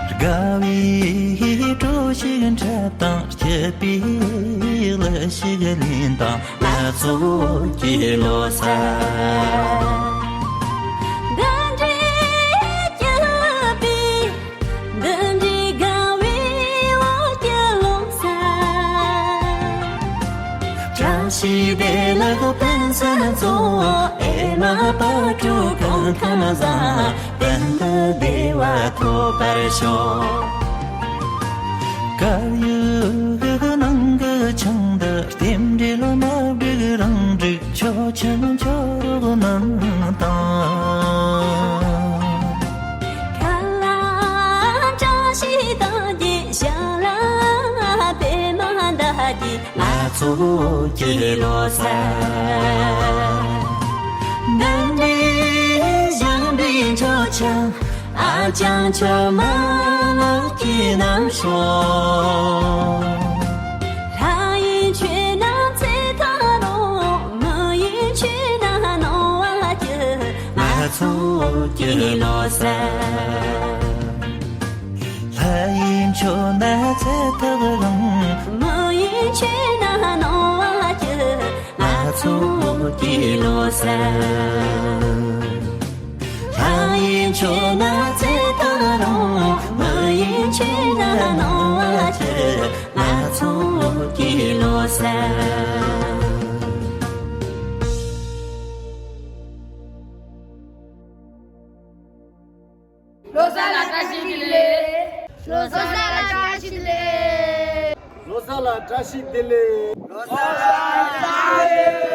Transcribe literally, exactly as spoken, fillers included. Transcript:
དགའ་བའི་གྲོ་ཞིག་འཁྲབ་དང་། སྐྱིད་པའི་གླུ་ཞིག་ལེན་དང་། ང་ཚོ་གི་ལོ་གསར། འདི་འདྲའི་སྐྱིད་པའི། འདི་འདྲའི་དགའ་བའི་འོག་གི་ལོ་གསར། བཀྲ་ཤིས་བདེ་ལེགས་ཕུན་སུམ་ཚོགས། ཨེ་མ་བག་དྲོ་གང་ཁམས་བཟང་། དོན་དུ་བདེ་བ་ཐོབ་པར་ཤོག་དཀར་ཡོལ་ནང་གི་ཆང་འདི། རྟེན་འབྲེལ་མ་བསྒྲིགས་རང་འགྲིག་ཆོག་མཆན་འབྱོར་རོགས་གནང་དང་། ཁ་ལག་བཀྲ་ཤིས་རྟགས་བརྒྱད། ཞབས་ལ་པད་མ་འདབ་བརྒྱད། ང་ཚོ་གི་ལོ་གསར། འདི་འདྲའི་ཞིང་འདིའི་མཆོད་ཆང་། ཨ་ཅང་ཁྱོད་མ་ལགས་ཀྱི་ནང་ཤོག་ལྷ་ཡིན་ཁྱོད་ན་ཚེ་ཐར་རོགས། མི་ཡིན་ཁྱོད་ན་ནོར་བ་སྐྱིད། ང་ཚོ་གི་ལོ་གསར། ལྷ་ཡིན་ཁྱོད་ན་ཚེ་ཐར་རོགས། མི་ཡིན་ཁྱོད་ན་ནོར་བ་སྐྱིད། ང་ཚོ་གི་ལོ་གསར། ལྷ་ཡིན་ཁྱོད་ན་ཚེ་ཐར་རོགས། མི་ཡིན་ཁྱོད་ན་ནོར་བ་སྐྱིད། ང་ཚོ་གི་ལོ་གསར། ལོ་གསར་ལ་བཀྲ་ཤིས་བདེ་ལེགས། ལོ་གསར་ལ་བཀྲ་ཤིས་བདེ་ལེགས། ལོ་གསར་ལ་བཀྲ་ཤིས་བདེ་ལེགས། ལོ་གསར་ལ་བཀྲ་ཤིས་བདེ་ལེགས།